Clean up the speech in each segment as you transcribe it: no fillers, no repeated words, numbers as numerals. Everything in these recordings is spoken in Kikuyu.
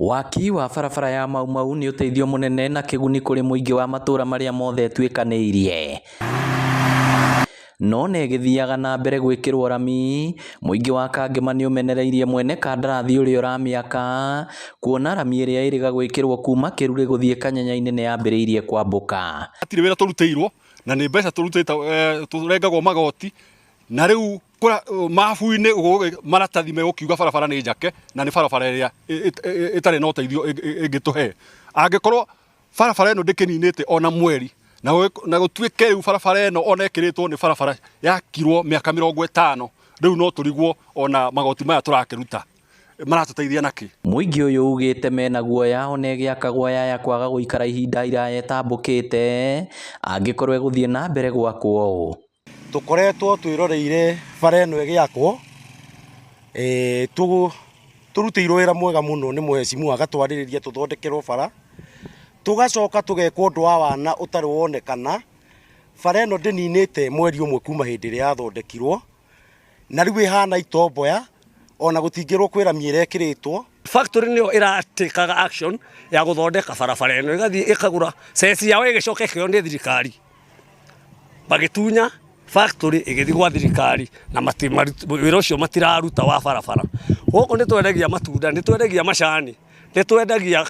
Waki wa barabara ya Mau Mau nĩ ũteithio mũnene na kĩguni kũrĩ mũingĩ wa matũra marĩa mothe ĩtuĩkanĩirie. No nĩ ĩgĩthiaga na mbere gwĩkĩrwo rami, mũingĩ wa Kangema nĩ ũmenereirie mwene kandarathi ũrĩa ũramĩaka, kuona rami ĩrĩa ĩrĩga gwĩkĩrwo kuma Kĩrurĩ gũthiĩ Kanyanya-inĩ nĩ yambĩrĩirie kwambũka. Hatirĩ wĩra tũrutĩirwo na nĩ mbeca tũrutĩte, tũrengagwo magoti na rĩu mabu-inĩ maratathi megũkiuga barabara nĩ njake na nĩ barabara ĩrĩa ĩtarĩ na ũteithio ĩngĩtũhe. Angĩkorwo barabara ĩno ndĩkĩninĩte ona mweri na gũtuĩke rĩu barabara ĩno ona ĩkĩrĩtwo nĩ barabara yakirwo mĩaka 50, rĩu no tũrigwo ona magoti maya tũrakĩruta maratũteithia nakĩ. Mũingĩ ũyũ ugĩte mena guoya ona ĩgĩakagwo yaya kwaga gũikara ihinda iraya ĩtambũkĩte angĩkorwo ĩgũthiĩ na mbere gwakwo ũũ. Tũkoretwo twĩroreire bara ĩno ĩgĩakwo, tũrutĩirwo wĩra mwega mũno nĩ mũhecimu agatwarĩrĩria tũthondekerwo bara, tũgacoka tũgekwo ũndũ wa wana ũtarĩ wonekana. Bara ĩno ndĩninĩte mweri ũmwe kuma hĩndĩ ĩrĩa yathondekirwo, na rĩu ĩhana itomboya ona gũtingĩrwo kwĩ rami ĩrekĩrĩtwo. Factory nĩyo ĩratĩkaga action ya gũthondeka barabara ĩno, ĩgathiĩ ĩkagũra ceci yao ĩgĩcoka ĩkĩoywo nĩ thirikari, magĩtunya factory ĩgĩthiĩ gwa thirikari na wĩra ũcio matiraruta wa barabara. Gũkũ nĩ twendagia matunda, nĩ twendagia macani, nĩ twendagia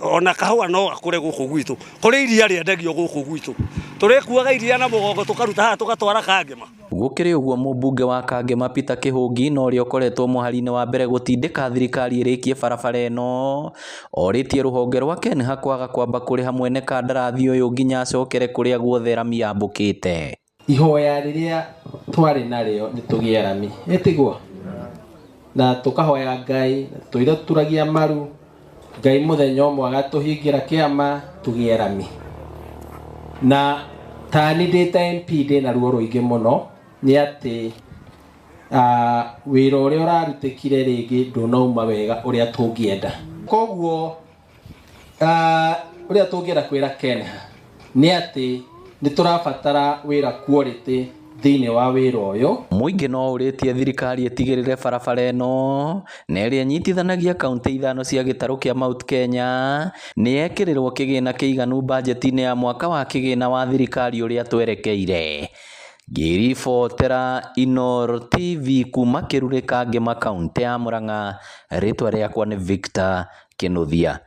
ona kahũa no gakũre gũkũ gwitũ. Kũrĩ iria rĩendagio gũkũ gwitũ, tũrĩkuaga iria na mũgongo tũkaruta haha tũgatwara Kangema. Gũkĩrĩ ũguo mũmbunge wa Kangema Peter Kĩhũngi na ũrĩa ũkoretwo mũhari-inĩ wa mbere gũtindĩka thirikari ĩrĩkie barabara ĩno, orĩtie rũhonge rwa KENHA kwaga kwamba kũrĩha mwene kandarathi ũyũ nginya acokere kũrĩa guothe rami yambũkĩte. Ihoya rĩrĩa twarĩ narĩo nĩ tũgĩe rami, ĩtiguo? Na tũkahoya Ngai, tũire tũturagia maru, Ngai mũthenya ũmwe agatũhingĩra kĩama tũgĩe rami. Na tani ndĩ ta MP ndĩna ruo rũingĩ mũno nĩ atĩ wĩra ũrĩa ũrarutĩkire rĩngĩ ndũnauma wega ũrĩa tũngĩenda. Koguo ũrĩa tũngĩenda kwĩra KENHA nĩ atĩ nĩ tũrabatara wĩra quality thĩinĩ wa wĩra ũyũ. Mũingĩ no ũrĩtie thirikari ĩtigĩrĩre barabara ĩno na ĩrĩa ĩnyitithanagia kaunti ithano cia gĩtarũ kĩa Mount Kenya nĩ yekĩrĩrwo kĩgĩna kĩiganu bajeti-inĩ ya mwaka wa kĩgĩna wa thirikari ũrĩa twerekeire. Ngĩribotera Inooro TV kuma Kĩrurĩ Kangema kaunti ya Murang'a, rĩtwa rĩakwa nĩ Victor Kĩnuthia.